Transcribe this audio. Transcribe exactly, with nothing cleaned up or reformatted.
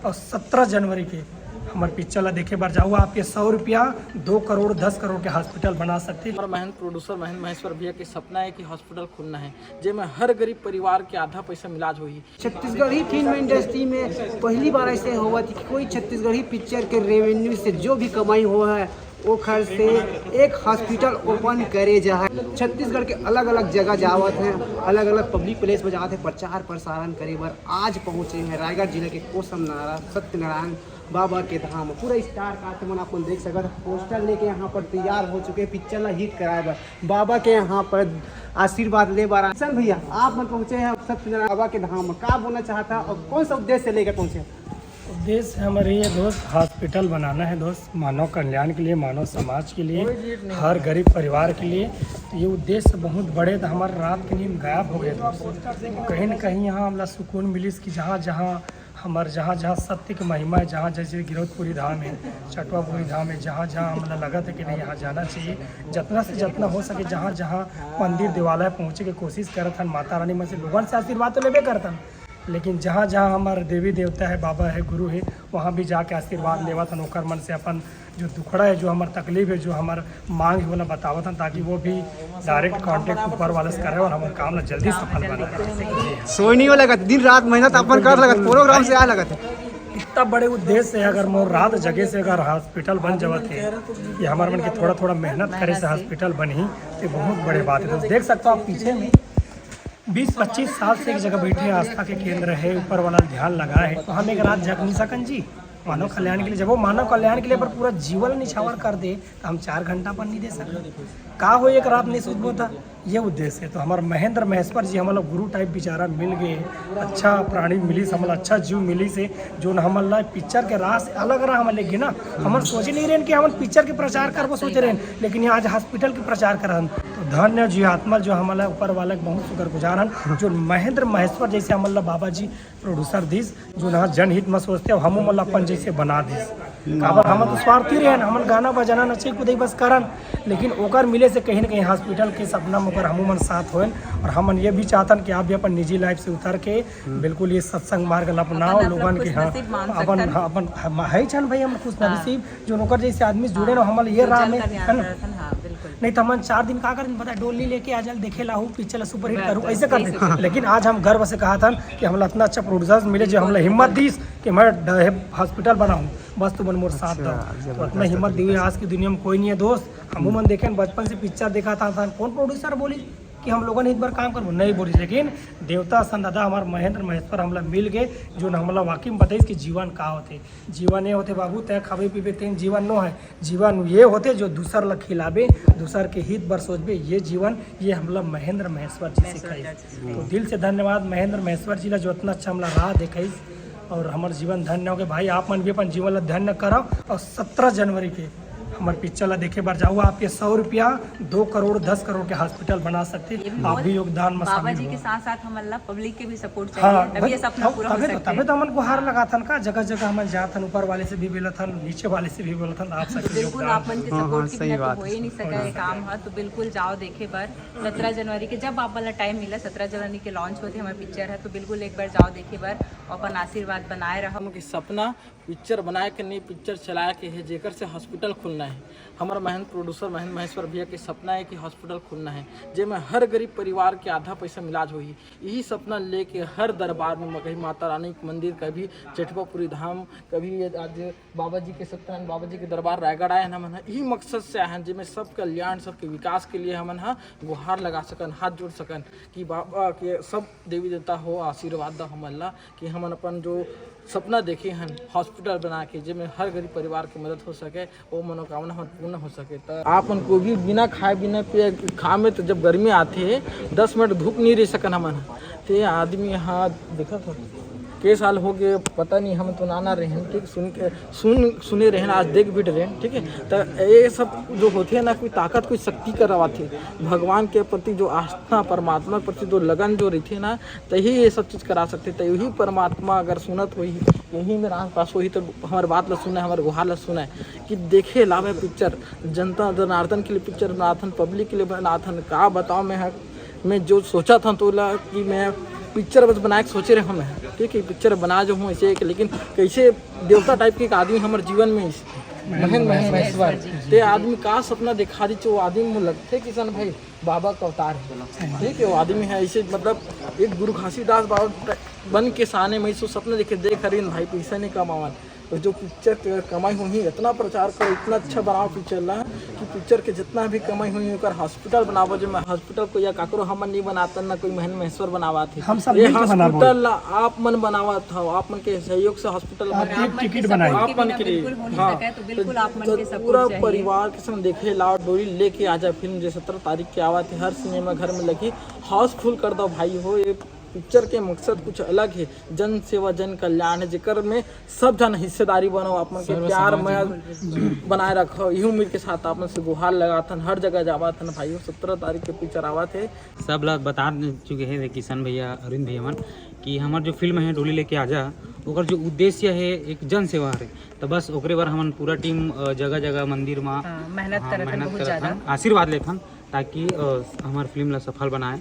और सत्रह जनवरी के हमर पिक्चर ला देखे बर जाहू। आप ये सौ रुपया दो करोड़, दस करोड़ के हॉस्पिटल बना सकते हैं। और महेंद्र प्रोड्यूसर महेंद्र महेश्वर भैया के सपना है कि हॉस्पिटल खुलना है, जेमे हर गरीब परिवार के आधा पैसा में इलाज होही। छत्तीसगढ़ी फिल्म इंडस्ट्री में पहली बार ऐसे हुआ थी कि कोई छत्तीसगढ़ी पिक्चर के रेवेन्यू से जो भी कमाई हुआ है, वो खर्च से एक हॉस्पिटल ओपन करे जा है। छत्तीसगढ़ के अलग अलग जगह जावत हैं, अलग अलग पब्लिक प्लेस में जावत हैं, प्रचार प्रसारण करे बर आज पहुँचे हैं रायगढ़ जिले के कोसम नारा सत्यनारायण बाबा के धाम। पूरा स्टार कास्ट मन अपन देख सकत हैं, पोस्टर लेके यहाँ पर तैयार हो चुके हैं पिक्चर ला हिट कराए बर, बाबा के यहाँ पर आशीर्वाद ले बर। चल भैया, आप मन पहुँचे हैं सत्यनारायण बाबा के धाम, का बोलना चाहता और कौन सा उद्देश्य लेकर पहुँचे हैं? उद्देश्य हमारे ये दोस्त, हॉस्पिटल बनाना है दोस्त, मानव कल्याण के लिए, मानव समाज के लिए, हर गरीब परिवार के लिए। तो ये उद्देश्य बहुत बड़े, तो हमारे रात के नींद गायब हो गए दोस्त। तो कहीं ना कहीं यहाँ हमला सुकून मिलिस कि जहाँ जहाँ हमार जहाँ जहाँ सत्य के महिमा है, जहाँ जैसे गिरौदपुरी धाम है, चटवापुरी धाम है, जहाँ जहाँ हमला लगत है कि नहीं, यहाँ जाना चाहिए। जितना से जितना हो सके, जहाँ जहाँ मंदिर देवालय पहुँचे के कोशिश करत हन, माता रानी मन से, लोगन से आशीर्वाद तो लेबे करत हन, लेकिन जहाँ जहाँ हमार देवी देवता है, बाबा है, गुरु है, वहाँ भी जाके आशीर्वाद लेवत हन, ओकर मन से अपन जो दुखड़ा है, जो हमार तकलीफ है, जो हमार मांग है, ओला बतावत हन, ताकि वो भी डायरेक्ट कॉन्टैक्ट ऊपर वाले से करे और हमार काम ला जल्दी सफल बनाए। सोई नहीं हो लगत, दिन रात मेहनत अपन कर लगत, प्रोग्राम से आ लगत। इतना बड़े उद्देश्य से अगर मोर रात जगे से अगर हॉस्पिटल बन जावत है, ये हमार मन के थोड़ा थोड़ा मेहनत करे से हॉस्पिटल बनही, तो बहुत बड़े बात है। तो देख सकते हो आप पीछे में बीस पच्चीस साल से एक जगह बैठे, आस्था के केंद्र है, ऊपर वाला ध्यान लगा है, तो हम एक रात जग नहीं सकन जी मानव कल्याण के लिए। जब वो मानव कल्याण के लिए पर पूरा जीवन निछावर कर दे, तो हम चार घंटा पर नहीं दे सकते। का हो, एक रात नहीं सुतबो था, ये उद्देश्य है। तो हमार महेंद्र महेश्वर जी हमला गुरु टाइप बेचारा मिल गए, अच्छा प्राणी मिली से, हमला अच्छा जीव मिली से, जो न हमला पिक्चर के राह से अलग राह में लेके ना, हमन सोचे नहीं रहन कि हमन पिक्चर के प्रचार करबो, सोचे रहन, लेकिन यहाँ आज हॉस्पिटल के प्रचार करन। तो धन्य जी आत्मा, जो हमला ऊपर वाला के बहुत शुक्रगुजार हन, जो महेंद्र महेश्वर जैसे हमला बाबा जी प्रोड्यूसर दिस, जो ना जनहित में सोचते, अब हमू मन ला अपन जैसे बना दिस। काबर हमन तो स्वार्थी रहन, हमन गाना बजाना नचे कूदे बस करन, लेकिन ओकर मिले से कहीं ना कहीं हॉस्पिटल के सपना में ओकर हमू मन साथ होएन। और हमन ये भी चाहतन कि आप भी अपन निजी लाइफ से उतर के बिल्कुल ये सत्संग मार्ग ला अपनाओ, अपन आप लोगन के, हाँ, खुशनसीब मान अपन, सकथन। हाँ, अपन हम है छन भाई, हम खुश नसीब जो ओकर जैसे आदमी जुड़े ना, हमन ये राह में, है ना? हाँ, बिल्कुल। नहीं तो हमन चार दिन का करन, पता है, डोली लेके आ जाल, देखे लाहू पिक्चर ला सुपरहिट करू, ऐसे कर दे। लेकिन आज हम गर्व से कहा था कि हमला इतना अच्छा प्रोड्यूसर मिले, जो हमला हिम्मत दीस कि मैं ड-, हॉस्पिटल बनाऊं, बस तुमन मोर साथ दो। तो इतना हिम्मत दी हुई आज की दुनिया में कोई नहीं है दोस्त। हमू मन देखे बचपन से पिक्चर देखा था, था, कौन प्रोड्यूसर बोली कि हम लोगन एक बार काम करबो, नहीं बोली, लेकिन देवता सन दादा हमार महेंद्र महेश्वर हमला मिल गए, जो न हमला वाकई में बताइस कि जीवन का होथे। जीवन ये होथे बाबू, तै खाबे पीबे तेन जीवन नो है। जीवन ये होथे जो दूसर ला खिलाबे, दूसर के हित बर सोचबे, ये जीवन, ये हमला महेंद्र महेश्वर जी सिखाइस। तो दिल से धन्यवाद महेंद्र महेश्वर जी ला, जो इतना अच्छा हमला राह देखाइस और हमर जीवन धन्य हो गए। भाई, आप मन भी अपन जीवन ला धन्य करव और सत्रह जनवरी के हमर पिक्चर ला देखे बर जाऊ। आप ये सौ रुपया दो करोड़, दस करोड़ के हॉस्पिटल बना सकते, आप भी योगदान में शामिल हो। बाबा जी के साथ साथ हमन ला पब्लिक के भी सपोर्ट चाहिए, हाँ, तभी ये सपना पूरा हो सकता है। तभी तो हमन गुहार लगाथन का, जगह जगह हमन जाथन, ऊपर वाले से भी बोलथन, नीचे वाले से भी बोलथन, आप सबके बिल्कुल, योगदान। आप मन के सपोर्ट के बिना तो हो ही नहीं सका ये काम ह। तो बिल्कुल जाओ देखे बर सत्रह जनवरी के, जब आप मन ला टाइम मिला, सत्रह जनवरी के लॉन्च होथे हमर पिक्चर ह, तो बिल्कुल एक बार जाओ देखे बर, अपन आशीर्वाद बनाए रहो। हमन के सपना पिक्चर बनाए के नहीं, पिक्चर चलाए के है, जेकर से हॉस्पिटल खुलना है। हमर महेंद्र प्रोड्यूसर महेंद्र महेश्वर भैया के सपना है कि हॉस्पिटल खुलना है, जेमे हर गरीब परिवार के आधा पैसा में इलाज होही। यही सपना लेके हर दरबार में, कभी माता रानी के मंदिर, कभी चेठवापुरी धाम, कभी ये आज बाबा जी के, सत्यनारायण बाबा जी के दरबार रायगढ़ आए हैं हमन ह। यही मकसद से आए हैं, जेमे सब कल्याण, सबके विकास के लिए हमन ह गुहार लगा सकन, हाथ जोड़ सकन कि बाबा के सब देवी देवता हो आशीर्वाद दा हमन ला, कि हमन अपन जो सपना देखे हन हॉस्पिटल बना के, जेमे हर गरीब परिवार के मदद हो सके, वो मनोकामना हमर पूर्ण हो सके। त आप मन को भी बिना खाए, बिना पिए, घाम में तो जब गर्मी आथे, दस मिनट धूप नहीं रह सकन हमन। ते आदमी यहाँ देखत हो, के साल हो गए, पता नहीं, हम तो नाना रहन, ठीक, सुन के, सुन, सुने रहन, आज देख भी रहेन, ठीक है। त ये सब जो होथे ना, कोई ताकत, कोई शक्ति करवाथे। भगवान के प्रति जो आस्था, परमात्मा के प्रति जो लगन जो रहिथे ना, तही ये सब चीज़ करा सकथे। त यही परमात्मा अगर सुनत होही, यही मेरा आसपास होही, तो हमारे बात ला सुने, हमारे गुहार ला सुने कि देखे लावे पिक्चर, जनता जनार्दन के लिए पिक्चर बनाथन, पब्लिक के लिए बनाथन। का बताओ, मैं ह-, मैं जो सोचा था तो ला कि मैं पिक्चर बस बनाए के सोचे रहे मैं, ठीक है, पिक्चर बना जो हूँ ऐसे एक, लेकिन कैसे देवता टाइप के एक आदमी हमर जीवन में इस महेंद्र महेंद्र महेश्वर, जी। ते आदमी का सपना दिखा दी, वो आदमी में लगथे किशन भाई बाबा का अवतार है। ठीक है, वो आदमी है ऐसे, मतलब एक गुरु घासीदास बाबा बन के साने में सो सपना देखे, देख हरिन भाई पैसा नहीं कमावन, और जो पिक्चर के कमाई हुई है, इतना प्रचार करो, इतना अच्छा बनाओ पिक्चर ला कि पिक्चर के जितना भी कमाई हुई है ओकर हॉस्पिटल बनावो। जो मैं हॉस्पिटल को या काकरो हमन नहीं बनातन, ना कोई महेंद्र महेश्वर बनावत है। हम सब ये मिलके बनाबो। हॉस्पिटल ला आप मन बनावत हो, आप मन के सहयोग से हॉस्पिटल आप बने। एक आप मन के टिकट support बनाए। के आप मन बिना के लिए। बिल्कुल हो नहीं हाँ। सके, तो बिल्कुल तो आप मन के support पूरा चाहिए। परिवार के संग देखे ला डोली लेके आजा फिल्म, जो सत्रह तारीख के आवत है, हर सिनेमा घर में लगी, हाउसफुल कर दो भाई हो। ये पिक्चर के मकसद कुछ अलग है, जन सेवा जन कल्याण है, जेकर में सब जन हिस्सेदारी बनाओ, आप मन के प्यार मया बनाए रखो। यही उम्मीद के साथ आप मन से गुहार लगाथन, हर जगह जावत हन भाई हो। सत्रह तारीख के पिक्चर आवत है। सब ला बता चुके हैं किशन भैया, अरविंद भैया मन, कि हमर जो फिल्म है डोली लेके आजा, ओकर जो उद्देश्य है एक जन सेवा है। तो बस ओकरे बर हमन पूरा टीम, अ, जगह जगह मंदिर मा, हाँ, मेहनत हाँ, करत हन, मेहनत बहुत करत ज़्यादा। हन, आशीर्वाद लेथन, ताकि, अ, हमर फिल्म ला सफल बनाए।